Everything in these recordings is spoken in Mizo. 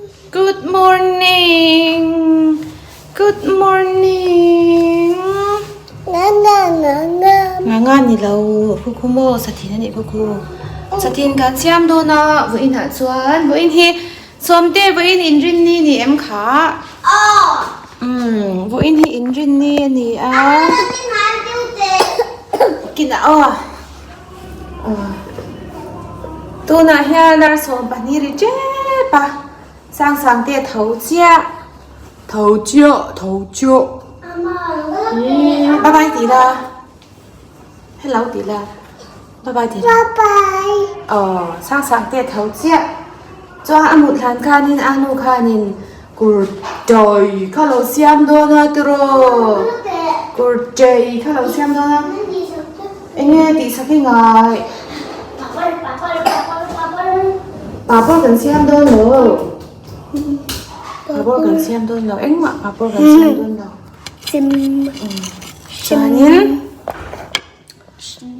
Good morning Good morning Nga nga nga nga Nga nga ni lo khu khu maw sathin a nih khu khu Sathin kan siam dawn a vawiin ah chuan vawiin hi Sawmte vawiin inrinni ni em kha Aw Umm vawiin hi inrinni a ni a Kinah aw Tunah hian dar 12 ri tep a, Sangsang te a tho chiah, tho chiah, tho chiah bye bye tih la, hello tih la, bye bye tih la, aw Sangsang te a tho chiah, chuan a mut hlan khanin a nu khanin kur tai kha lo siam dawn a tiraw, kur tai kha lo siam dawn a. Enge tih sak hi ngai? Papawr kan siam dawn lo. Papawr kan siam dawn lo. Engmah papawr kan siam dawn lo. Chuanin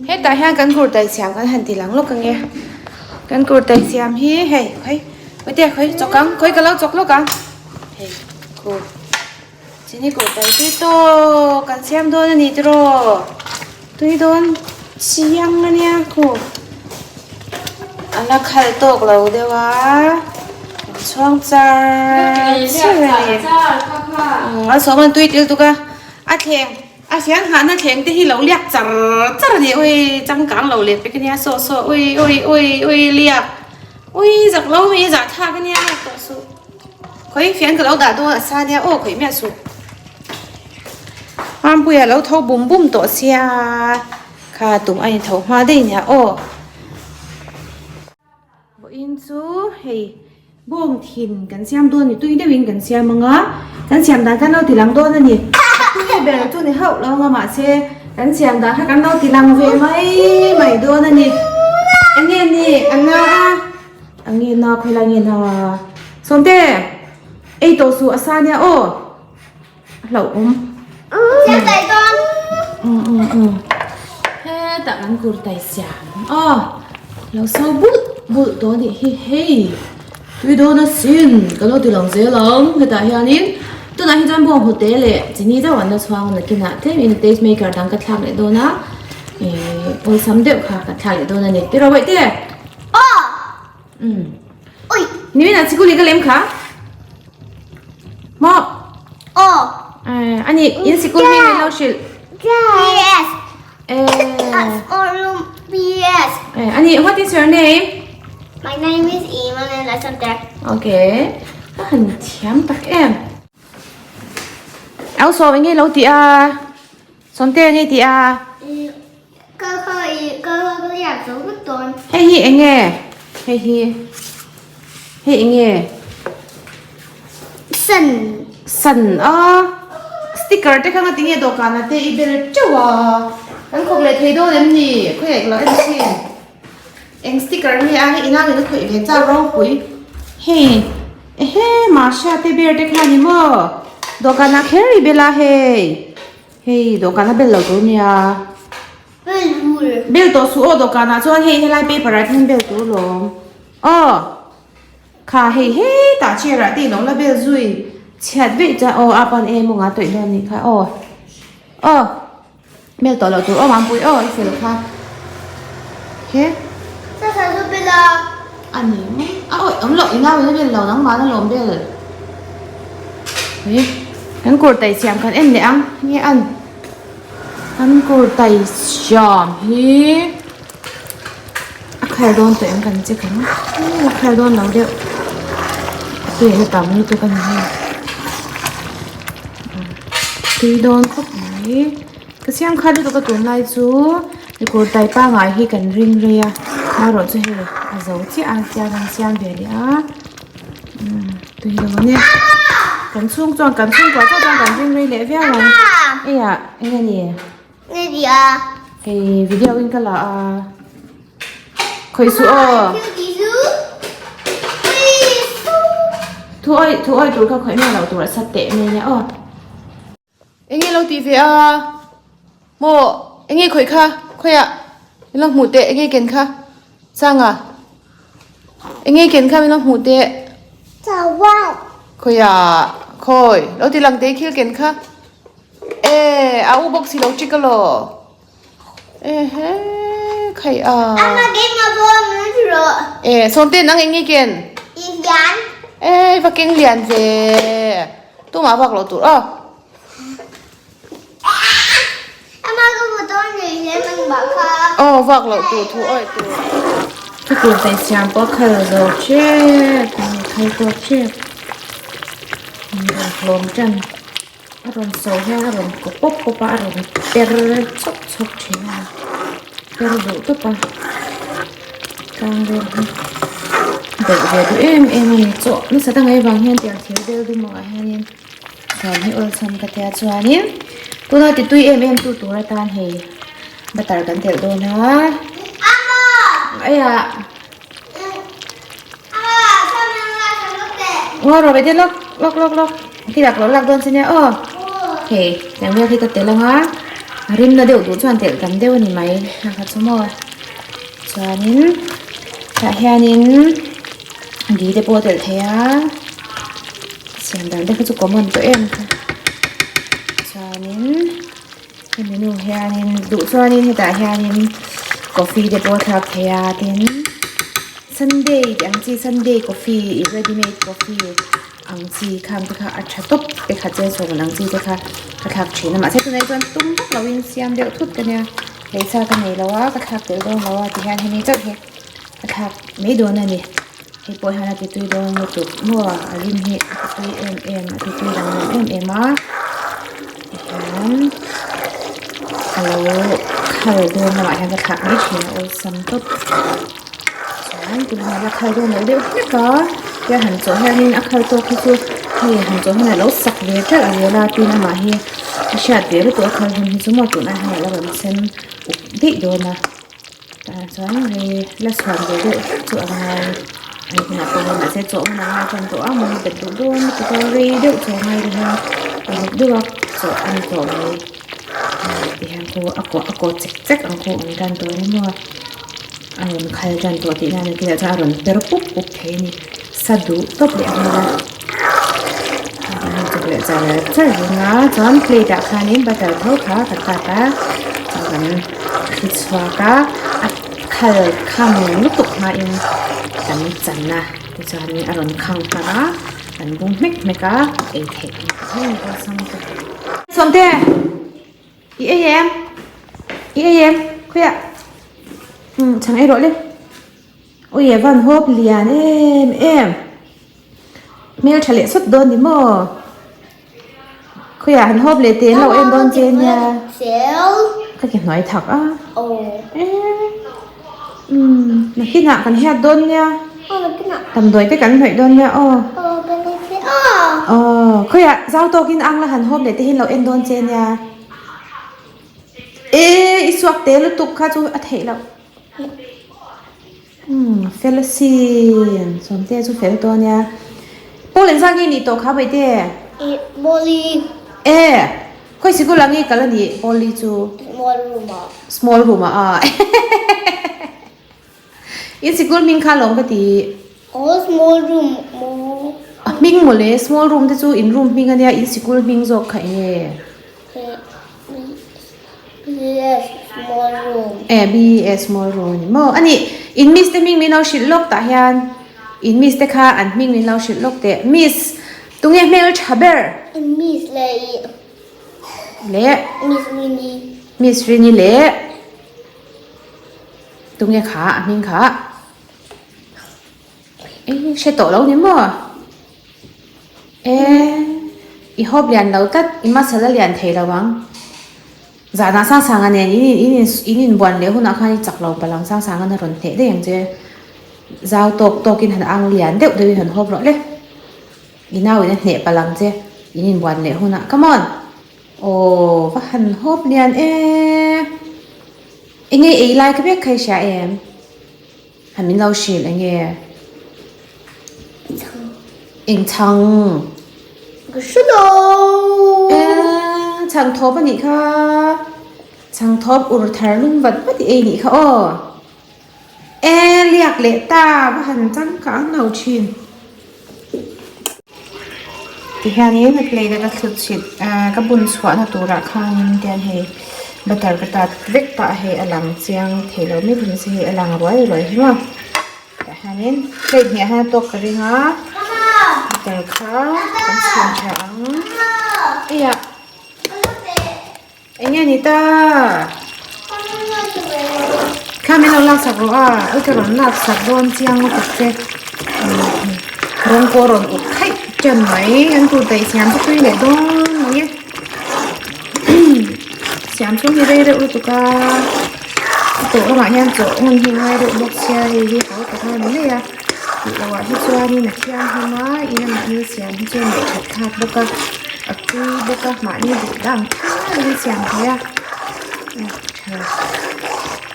hetah hian kan kurtai siam kan han ti lang lawk ange. Kan kurtai siam hi hei khawi khawi khawi chawk ang khawi ka lo chawk lawk ang hei khu. Chini kawh tai tui tawk kan siam dawn a ni tiraw tui dawn chiang a nia khu a la khal tawk lo deuh a kan chhuang char char a ni a sawm an tui til tuk a a thleng a fian nghahna thleng te hi lo liak char char a ni ui changkang lo let pek a nia saw saw ui ui ui ui liak ui zak lo mai zah thlak a nia liak tawh suh. Khawi fian ka lo dah dawn a sa nia aw khawi miah suh. Mampuia lo tho bum bum tawh sia kha tum a intho hma daih nia aw. Vawiin chu hei bawng thin kan siam dawn ni tui deuhin kan siam ang a kan siam dan kha lo ti lang dawn a ni. Tui ber chu ni hauh lo ang a mahse kan siam dan kha kan lo ti lang ve mai mai dawn a ni. Eng nge ni a na a. A nge na khawi lai nge na Sawmte ei tawh suh a sa nia aw a hlauh awm Siam tai dawn um um um hetah kan kur tai siam aw lo so bulh bulh tawh anih hi hei tui dawn asin ka lo ti lang zel ang hetah hianin tunah hi chuan bawnghnute leh chini deuh an la chhuang a nakinah tlemin taste maker dang ka thlak leh dawn a ih awlsam deuh kha ka thlak leh dawn a ni tiraw bawihte. Aw! Um. Ui! Nimin ah sikul i ka lem kha? Maw? Aw! Eh, ani in sikul hming min lo hrilh. PS. Eh. PS. Eh, ani what is your name? My name is Iman and Alexander. Okay. Ka han thiam tak em. Au sawm enge lo ti a? Sawmte enge ti a? Hei hi enge? Hei hi. Hei enge? San. San a. Sticker te kha nga tinge dawhkan ah te i bel teuh a. Kan khawp leh thei dawn em ni? Khawi ah ilo en thin. Eng sticker nge a hei inang in a khawih ve chak ropui. Hei ehe Masha te ber te kha ni maw? Dawhkan ah kher i bel a hei. Hei dawhkan a bel lo tur nia. Bel tur. Bel tawh suh aw dawhkan ah chuan hei helai paper ah hian bel tur lawm. Aw kha hei hetah chair ah te ilo la bel zui chhiat veih chuan aw a pawn em anga tawih dawn nih kha aw aw bel tawh loh tur aw mampui aw i fel kha he. Sasa chu bel a. A ni mai a awih awm loh i nau in a bel lo nangmah na lawm bel. Hei kan kurtai siam kan en leh ang nge an kan kurtai siam hi a khal dawn tawh em kan check ang a khal dawn lo deuh a tui na tam lutuk a ni hei tui dawn khawp mai ka siam khat lutuk a tunlai chu kurtai pangai hi kan ring rei a marawh chu hei a zo chiah a tiang an siam ve leh a. Tui lo ang e. Kan chhung chuan kan chhungkua chauh chuan kan ring rei leh viau ang. Eia eng nge ni? Nge ni a? Hei video in ka la a. Khawih suh aw. Thu awi thu awi tur kha khawih miah loh tur a sat teh mai nia aw. Eng nge lo tih ve a? Maw eng nge khawih kha? Khawiah min lo hmuh teh eng nge ken kha? Sanga eng nge ken kha min lo hmuh teh? Chawai. Khawiah khawi lo ti lang teh khil ken kha e a u bawk si lo chik alaw ehe khai a e sawmte nang eng nge ken e va keng lian ve tumah vak loh tur aw. Aw vak loh tur thu awih tur. Thupui hmei siam pawh a khal zo tep a khal tawk tep hlawm tan a rawn so hian a rawn kaw pawp pawp a a rawn per chawk chawk thin a per duh tawp a tlang vel hi belh ve duh em em a ni chaw nasa ta ngai vang hian tiang thir bel dum angah hianin. Chuan hi awlsam ka tia chuanin tuna ti tui em em tu tur atan hei butter kan telh dawn a aiah ngaw rawh vete lawk lawk lawk lawk khi lak loh lak dawn che nia aw hei tiang vel hi ka telh anga a rimna deuh duh chuan telh tam deuh a ni mai a kha chu maw chuanin tah hianin gi te pawh a telh thei a. Siam dan te kha chu common tawh em kha. Chuanin hemi nu hianin duh chuanin hetah hianin coffee te pawh a thlak thei a tin sundae tih ang chi sundae coffee ih ready made coffee ang chi khang te kha a tha tawp te kha chen sawm ang chi te kha ka thlak thin a mahse tunah hi chuan tum vak loin siam deuh thut ka nia lehsa ka nei lo a ka thlak tel dawn lo a tihian hemi chauh hi ka thlak mai dawn a ni. Hei pawh hian a ti tui dawn lutuk maw a rim hi a ti tui em em a ti tui dang em em a tihian a lo khal dawn lamah hian ka thlak mai thin a awlsam tawp chuan tunah hian a khal dawn lo deuh hlek a tia han chawh hianin a khal tawk hi chu hei han chawh hian a lo sak ve ṭalh a zel a tin amah hi a hriat ve lutuk a khal hun hi chu maw tunah hian a la rawn sen uk daih dawn a. Tah chuan hei la chhuan ve deuh hlek chu a ngai a ni hunah pawh hian mahse chaw hun a ngai tan tawh a mawni bet duh dawn lutuk a rei deuh chaw ngai rih a uluk deuh a chaw a ni tawh mai ti hian khu a kaw a kaw chek chek ang khu awm tan tawh a ni maw a rawn khal tan tawh tih nan a tihah chuan a rawn per pup pup thei a ni sa duh tawp leh a nghal a chawk leh char char reng a chuan plate ah khanin butter tho kha ka cut a chuan kan. Thli chhuak a, a khal khang lutuk hmain kan chan a tichuanin a rawn khang hmar a, kan bung hmek hmek a, ei theih a ni ta awlsam te. Sawmte! I ei em? I ei em? Khawiah? Umm chhang ei rawh le. Ui a van hawp lian em em. Hmel tha leh sawt dawn ni maw? Khawiah han hawp leh teh lo en dawn che nia. Ka ke hnuai thak a. Umm nakinah kan hiat dawn nia. Damdawi te kan hnawih dawn nia aw. Aw khawiah zau tawkin ang la han hawp leh te hi lo en dawn che nia. E i suak te lutuk kha chu a theih loh. Umm fel asin Sawmte chu fel tawh ania Paul engzah nge nih tawh kha Baihte? Ih Molly. E khawi sikul ah nge kal anih Molly chu? Small room ah. Small room ah a In sikul hming kha lawm ka ti. Aw small room maw. A hming mawle small room te chu in room hming ania in sikul hming zawk kha enge? BS small room. E BS small room a ni maw? A nih in miss te hming min lo hrilh lawk tah hian in miss te kha an hming min lo hrilh lawk teh. Miss tunge hmel tha ber? In miss leh i. Leh. Miss Rini. Miss Rini leh tunge kha a hming kha? E hre tawh lo ni maw? E, i hawp lian lo tlat, i masala lian thei lo ang. Zanah Sangsanga nen in in in in inbuan leh hunah khan i chak lo palh ang, Sangsanga'n a rawn hneh daih ang che. Zau tawk tawkin han ang lian deuh deuhin han hawp rawh le. I nauin a hneh palh ang che, in inbuan leh hunah. Come on! Aw, va han hawp lian e. Enge ei lai ka vek kha i hria em? Han min lo hrilh eng nge? Eng chhang? Ka hre lo. Eh, chhang thawp a nih kha. Chhang thawp ur thar lum vat vat i ei nih kha aw. Eh, liak leh ta, va han changkang lo thin. Tihianin a plate a ka thlut chhit ahh ka bun chhuahna turah khanin tian hei butter ka tat vek pah a hei a lang chiang thei lo mai bawk se hei a lang ruai ruai hi maw tah hianin plate hniah hian a tawk ka ring a butter kha kan chhum tha ang eiah eng nge ni ta kha min lo laksak rawh a ui ka rawn laksak dawn chiang lutuk che rawng pawh a rawn uk khaih ṭan mai an tur daih siam chu tui leh dawn mang e siam chhung hi rei reuh lutuk a a tawh lamah hian chawh hun hi ngai reuh bawk sia hei hi hau tak a ni mai a tih loh ah hi chuanin a thianghlim a in a mahni siam hi chuan leh that thlak bawk a a tui bawk a mahni duh dang thar in siam thei a tha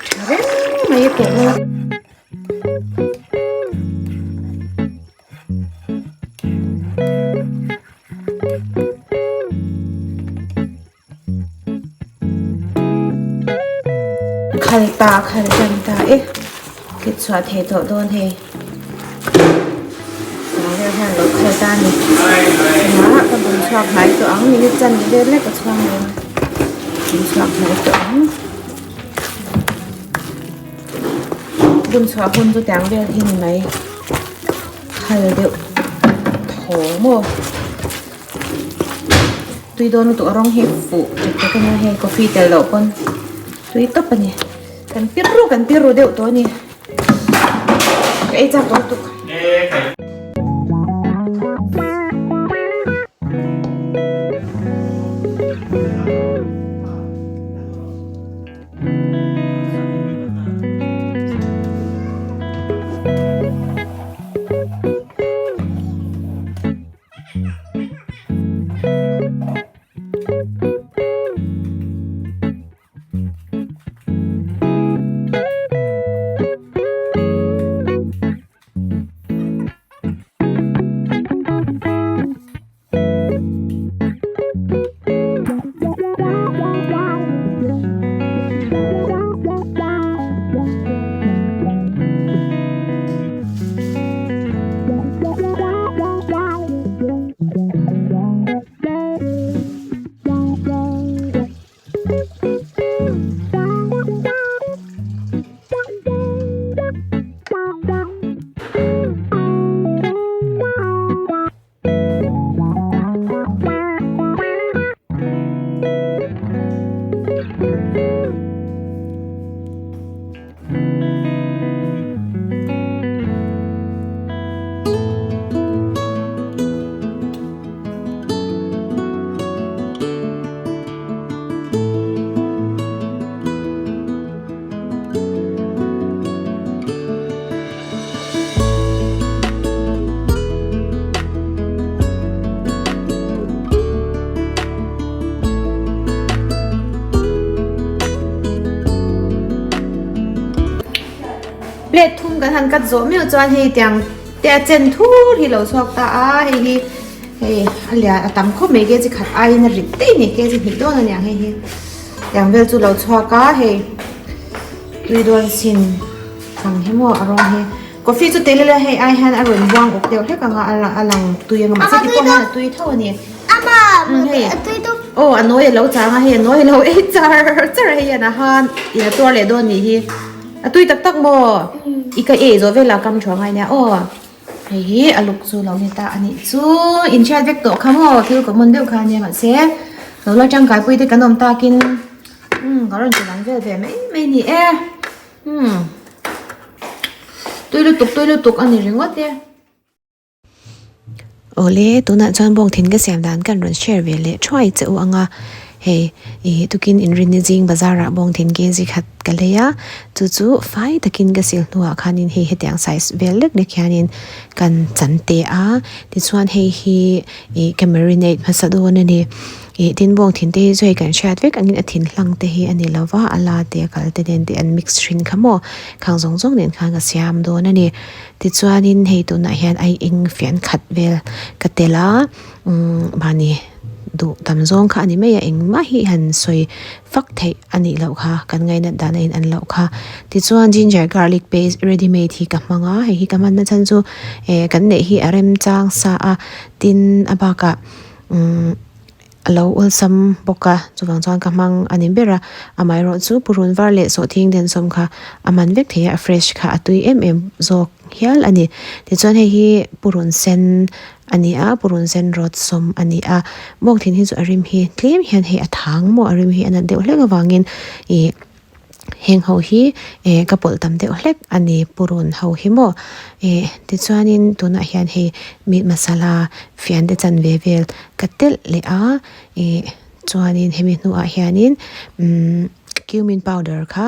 tha reng mai a tawh a. Khal ta khal tan ta e thlit chhuah thei tawh dawn hei tah vel hian lo khal ta a ni tunah ka bun chhuak hnai tawh ang minute chan vel lek a chhuang dawn a bun chhuak hnai tawh ang bun chhuah hun chu tiang vel hi ni mai khal deuh thaw maw. Tui dawn lutuk a rawng hi fuh ṭek ṭek a nia hei coffee tel loh pawn tui tawp a ni kan pir ru kan pir ru deuh tawh a ni ka ei chak tawh lutuk. Plate thum kan han cut zawh miau chuan hei tiang te a chen thur hi lo chhuak ta a hei hi hei a lian a tam khawp mai kg khat aiin a rit daih a ni kg hnih dawn a niang hei hi tiang vel chu lo chhuak a hei tui dawn sin ang hi maw a rawng hi coffee chu tel ila hei ai hian a rawn buang uk deuh hlek ang a a lang tui ang a mahse ti pawh hian a tui tho a ni hei aw a nawi a lo chang a hei a nawi a lo ei char char a hei hian a han in a tuar leh dawn nih hi a tui tak tak maw i ka ei zawh velah kam thu angai nia aw hei hi a luk chu lo ni ta a nih chu inhriat vek tawh kha maw thil common deuh kha ania mahse lo la tangkai pui te kan awm takin umm ka rawn ti lang vel ve mai mai ni e umm tui lutuk tui lutuk a ni ringawt e. Awle, tunah chuan bawng thin ka siam dan kan rawn share ve leh thuai che u ang a, hei ih tukin inrinni zing bazar ah bawng thin kg khat ka lei a, chu chu fai takin ka sil hnuah khanin hei hetiang size vel lek lek hianin kan chan te a, tichuan hei hi ih ka marinate hmasa dawn a ni. Ih tin bawng thin te hi chu hei kan hriat vek angin a thin hlang te hi a ni lo va, a la te a kal te nen te an mix thin kha maw, khang zawng zawng nen khan ka siam dawn a ni. Tichuanin hei tunah hian ai eng fian khat vel ka tel a, umm mahni. duh tam zawng kha a ni mai a engmah hi han sawi fak theih a nih loh kha kan ngainat dan a in an loh kha tichuan ginger garlic paste ready made hi ka hmang a hei hi ka hman na chhan chu eh kan neih hi a remchang sa a tin a bakah umm a lo awlsam bawk a chuvang chuan ka hmang a ni ber a amaherawh chu purun var leh sawhthing densawm kha a man vek thei a a fresh kha a tui em em zawk hial a ni tichuan hei hi purun sen a ni a purun sen rawt sawm a ni a bawk thin hi chu a rim hi tlem hian hei a thang maw a rim hi a nat deuh hlek avangin ih Heng ho hi eh ka pawlh tam deuh hlek a ni purun ho hi maw eh tichuanin tunah hian hei meat masala fian te chanve vel ka telh leh a ih chuanin hemi hnuah hianin umm cumin powder kha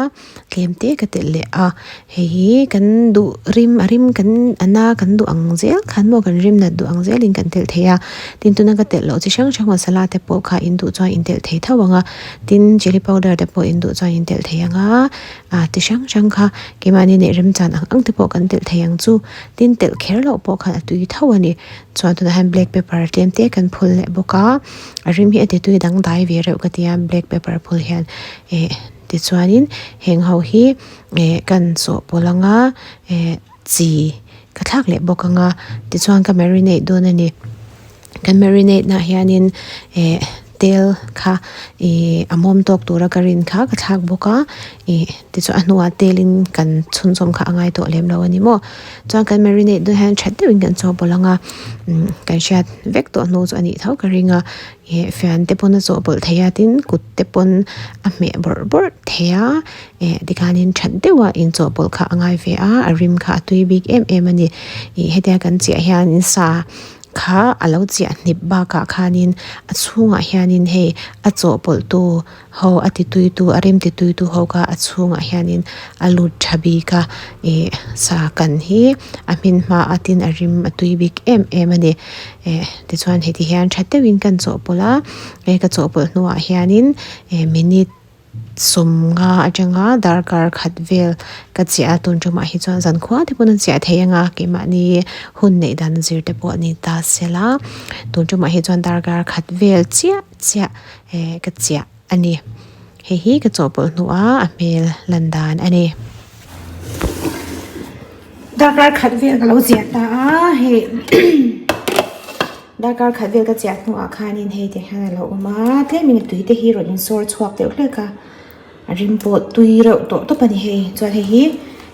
tlem te ka telh leh a hei hi kan duh rim a rim kan a na kan duh ang zel khan maw kan rim nat duh ang zelin kan telh thei a tin tuna ka telh loh chi hrang hrang masala te pawh kha in duh chuan in telh thei tho ang a. Tin, chilli powder te pawh in duh chuan in telh thei ang a, ah ti hrang hrang kha keimahni neih remchan ang ang te pawh kan telh thei ang chu. Tin, telh kher loh pawh khan a tui tho a ni. Chuan tunah hian black pepper tlem te kan phul leh bawk a, a rim hi a ti tui dangdai ve reuh ka ti a black pepper phul hian. Eh tichuanin heng ho hi eh kan chawhpawlh ang a, eh chi ka thlak leh bawk ang a, tichuan ka marinate dawn a ni. Kan marinate nah hianin eh tel kha ih a mawm tawk tura ka rin kha ka thlak bawk a ih tichuan a hnuah telin kan chhunzawm kha a ngai tawh lem lo a ni maw chuan kan marinate dawn hian that deuhin kan chawhpawlh ang a umm kan hriat vek tawh hnu chu a nih tho ka ring a ih fian te pawn a chawhpawlh thei a tin kut te pawn a hmeh bawrh bawrh thei a eh tikhanin that deuha inchawhpawlh kha a ngai ve a a rim kha a tui bik em em a ni ih hetia kan chiah hian sa. Kha a lo chiah hnip bakah khanin a chhungah hianin hei a chawhpawlh tu ho a ti tui tu a rem ti tui tu ho kha a chhungah hianin a lut tha bik a ih sa kan hi a hmin hma a tin a rim a tui bik em em a ni eh tichuan heti hian tha deuhin kan chawhpawlh a he ka chawhpawlh hnuah hianin eh minute. Sawmnga atanga darkar khat vel ka chiah a tun tumah hi chuan zankhua te pawn a chiah thei anga keimahni hun neih dan zir te pawh a ni ta sela tun tumah hi chuan darkar khat vel chiah chiah eh ka chiah a ni hei hi ka chawhpawlh hnuah a hmel lan dan a ni. Darkar khat vel ka lo chiah ta a hei. Darkar khat vel ka chiah hnuah khanin hei ti hian a lo awm a, tlemin a tui te hi rawn insawr chhuak deuh hlek a, a rim pawh tui reuh tawh tawp a ni hei, chuan hei hi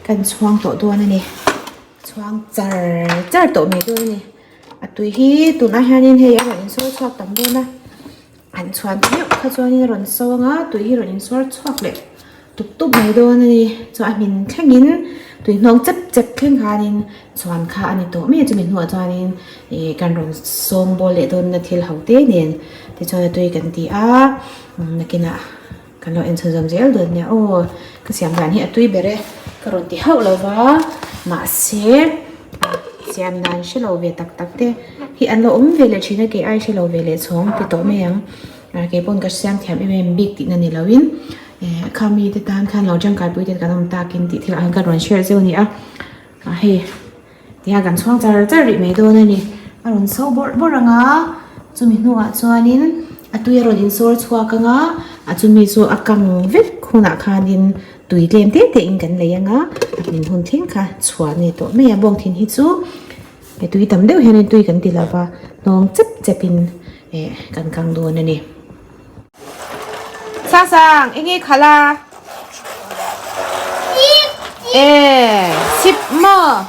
kan chhuang tawh dawn a ni, chhuang char char tawh mai dawn a ni, a tui hi tunah hianin hei a rawn insawr chhuak tam dawn a. An chhuan meuh kha chuanin a rawn so anga tui hi rawn insuar chhuak leh tup tup mai dawn a ni. Chuan a hmin thlengin tui hnawng chep chep thleng khanin chhuan kha a ni tawh mai a, chumi hnuah chuanin ih kan rawn sawm bawl leh dawn na thil ho te nen tichuan a tui kan ti a, nakinah kan lo en chhunzawm zel dawn nia aw ka siam dan hi a tui ber e ka rawn ti hauh lo va mahse siam dan hre lo ve tak tak te hi an lo awm ve leh thin a kei ai hre lo ve leh chhawng ti tawh mai ang kei pawn ka siam thiam em em bik tihna ni lo in eh khami te tan khan lo tangkai pui te kan awm takin tih thil ah hian ka rawn share zeuh a ni a hei. Tihian kan chhuang char char rih mai dawn a ni. A rawn so bawrh bawrh ang a, chumi hnuah chuanin a tui a rawn insawr chhuak ang a, a chumi chu a kang vek hunah khanin tui tlem te te in kan lei ang a, a hmin hun thleng kha chhuah a ni tawh mai a. Bawng thin hi chu e tui tam deuh hianin tui kan ti lova, hnawng chep chepin eh kan kang dawn a ni. Sang sang, enge khalh a? E, sip maw?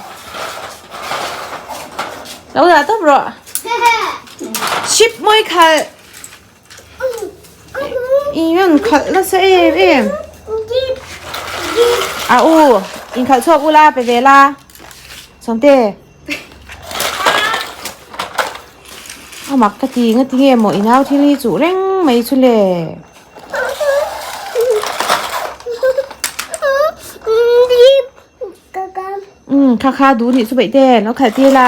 Lo dah tawp rawh. Sip mawi khalh. I rawn khalh nasa em em. A u, in khalh chhuak ula pe ve la. Sawmte. A mak ka ti nga tinge maw i nau thil hi chuh reng mai chu le. Umm kha kha duh nih chu baihte lo khalh tir la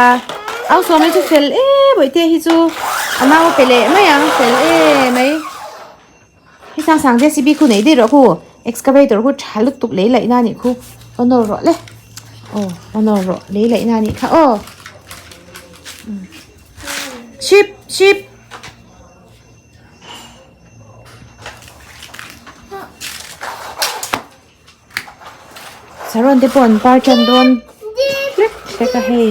au sawm hi chu fel e baihte hi chu a nau pe leh mai ang fel e mai hei sang sang JCB khu nei daih rawh khu excavator khu tha lutuk lei laih na nih khu aw nawr rawh le aw aw nawr rawh lei laih na nih kha aw ship ship. Saron te pawh an par tan dawn hlek hlek a hei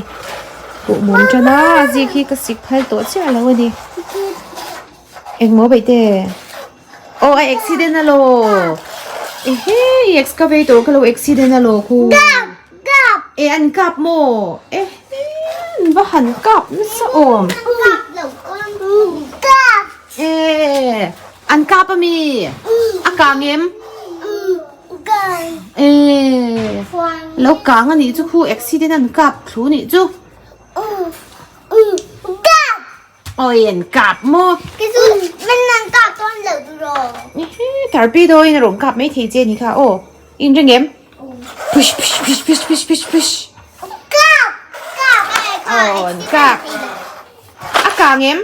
kuhmum tan a a zik hi ka sik phal tawh chiah lo a ni engmaw beihte aw a accident alaw ehe i excavator kha lo accident alaw khu e an kap maw ehe an va han kap nasa awm e an kap ami a kang em. Eee lo kang a nih chu khu accident an kap thlu nih chu awi an kap maw torpedo in a rawn kap mai thei che a ni kha aw in ring em push push push push push push push aw an kap a kang em.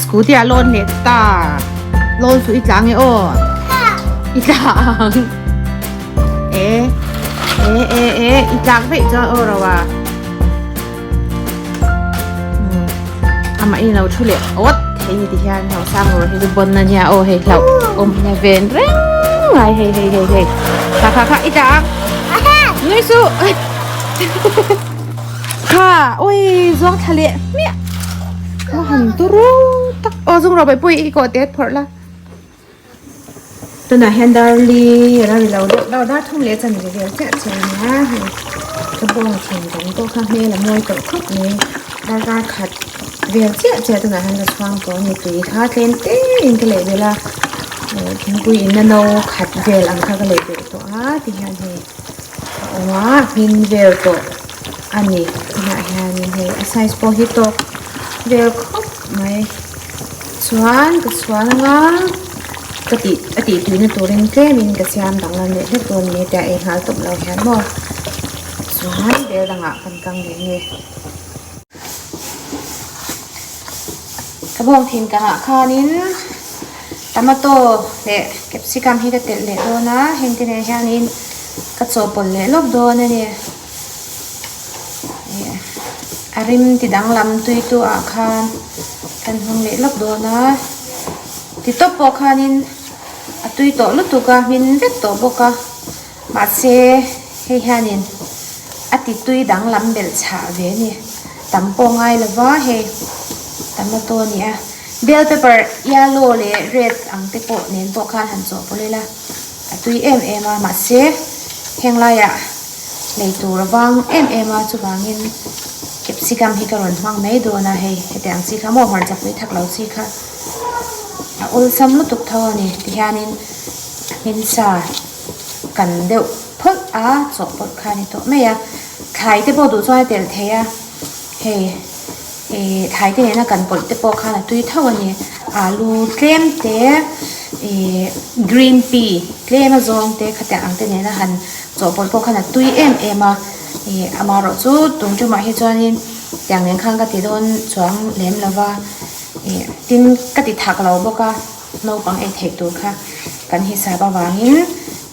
Scooty ah lawn leh ta lawn chu i tlang e aw i tlang e e e e i tlak veih chuan aw ro a. Amah in lo thu leh awt thei ni ti hian ho sang rawh hi chu bon a nia aw hei hlauh awm hian a ven reng mai hei hei hei hei kha kha kha i dah ang nui suh kha ui zawng thla leh hmiah a han turu tak aw zung rawh pawih i kawh te phawrh la. Tunah hian darli a ri lo deuh deuh a dar thum leh chanve vel chiah chiah a ni a hei ka bawng thin kan pawh kha hmel a mawi tawh khawp mai darkar khat vel chiah chiah tunah hian ka chhuang tawh a ni tui kha tlem te in ka leh belh a thingpui in na no khat vel ang kha ka leh belh tawh a tihian hei a awm a hmin vel tawh a ni tunah hianin hei a size pawh hi tawk vel khawp mai. Chuan ka chhuan anga ka tih a tih tuina turin tlemin ka siam danglam leh hlek dawn ni tia ei nghal tawp lo hian maw chuan bel dangah kan kang leh nge. Ka bawng thin kangah khanin tomato leh capsicum hi ka telh leh dawn a heng te nen hianin ka chawhpawlh leh lawk dawn a ni. A rim ti danglam tui tu ah khan kan hmang leh lawk dawn a ti tawp pawh khanin a tui tawh lutuk a hmin vek tawh bawk a mahse hei hianin a ti tui danglam belh chhah ve a ni tam pawh ngai lo va hei tomato a ni a bell pepper yellow leh red ang te pawh nen pawh khan han chawhpawlh ila a tui em em a mahse heng laiah. Lei tur a vang em em a chuvangin capsicum hi ka rawn hmang mai dawn a hei heti ang chi kha maw hmarcha pui thak lo chi kha a awlsam lutuk tho a ni tihianin hmin sa kan deuh phawlh a chawhpawlh kha a ni tawh mai a thlai te pawh duh chuan a telh thei a hei ih thlai te nena kan pawlh te pawh khan a tui tho a ni alu tlem te ih green pea tlem a zawng te khatiang ang te nena han chawhpawlh pawh khan a tui em em a ih amaherawh chu tum tumah hi chuanin tiang nen khan ka ti dawn chuang lem lo va ih tin ka ti thak lo bawk a naupang ei theih tur kha kan hisap avangin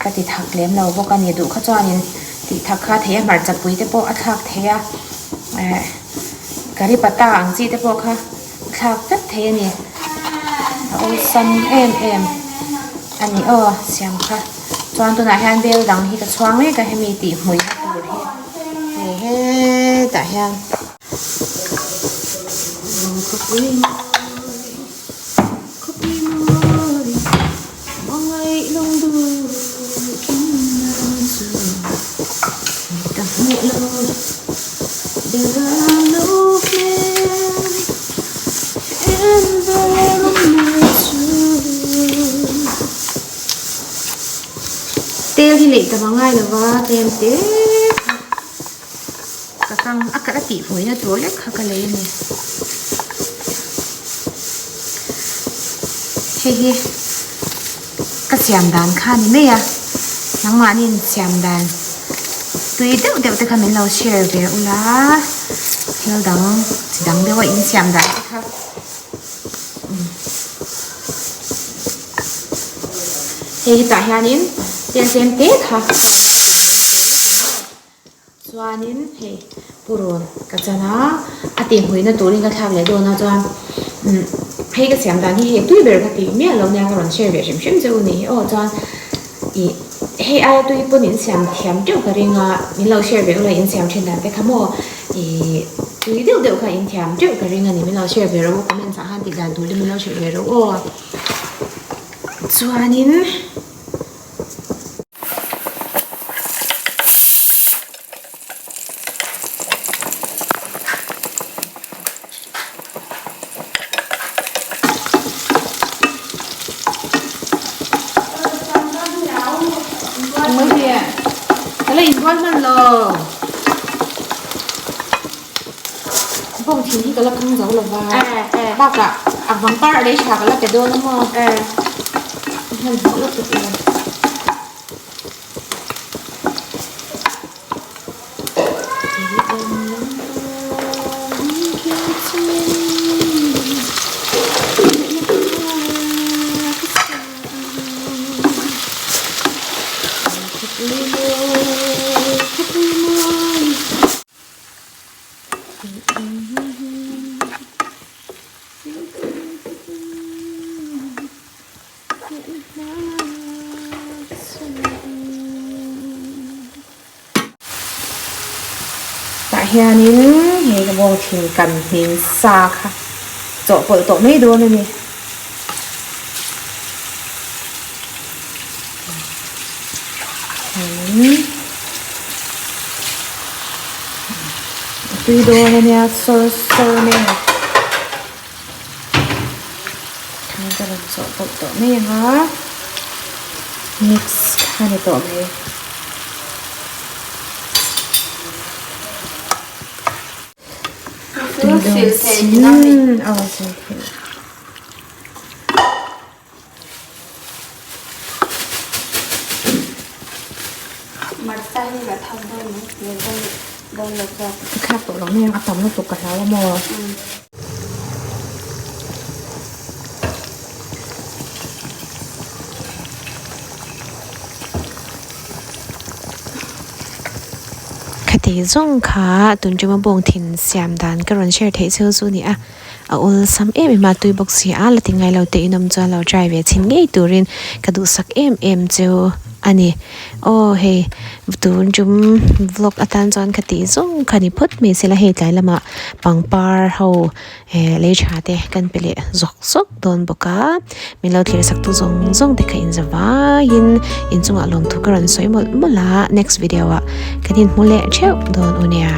ka ti thak lem lo bawk a ni duh kha chuanin tih thak kha thei a hmarcha pui te pawh a thlak thei a eh curry patta ang chi te pawh kha a thlak vek thei a ni a awlsam em em a ni aw siam kha chuan tunah hian bel dang hi ka chhuang mek a hemi tih hmui na tur hi hei he. hetah hian. Khawpui mawi, khawpui mawi, hmangaih lungduh kimna ram chu mit a hmuh lo, ber a lo hmel, en ber awmna chu. Tel hi lei tam a ngai lo va, tlem te kha ka kang a ka tih hmuihna tur lek kha ka lei a ni. Hei hi ka siam dan kha a ni mai a, nangmahni in siam dan tui deuh deuh te kha min lo share ve ula, thil dang chi dang deuh a in siam dan te kha. Hei hetah hianin tel tlem te kha chuanin hei purun ka chan a a tihmuihna turin ka thlak leh dawn a chuan hei ka siam dan hi hei tui ber ka ti miah lo nia ka rawn share ve hrim hrim che u ni hi aw chuan ih hei aia tui pawn in siam thiam teuh ka ring a min lo share ve ula in siam thin dan te kha maw ih tui deuh deuh kha in thiam teuh ka ring a ni min lo share ve rawh u comments ah khan tih dan tur te min lo hrilh ve rawh u aw. Chuanin ka la inbual hman lo bawng thin hi ka la kang zo lo va bakah a pangpar a lei tha ka la pe dawn a maw hmanhmawh lutuk ila. Tah hianin hei ka bawng thin kan hmin sa kha chawhpawlh tawh mai dawn a ni. A tui dawn a nia sawr sawr mai a. Thang ka rawn chawhpawlh tawh mai ang a mix a ni tawh mai. Tui dawn si aw sil theih. Ka thlak tawh lo mai ang a tam lutuk ka hlau a maw. Khati zawng kha tun tuma bawng thin siam dan ka rawn share theih cheu chu a ni a. A awlsam em em a, tui bawk si a, la ti ngai lo te inawm chuan lo try ve chhin ngei turin ka duhsak em em cheu a ni. Aw hei tun tum vlog atan chuan ka tih zawng kha ni phawt mai sela hei tlai lamah pangpar ho eh lei tha te kan pe leh zawk zawk dawn bawk a, min lo thlir sak tu zawng zawng te kha inza vaiin inchungah lawmthu ka rawn sawi mawlh mawlh a, next video ah kan inhmu leh theuh dawn u nia.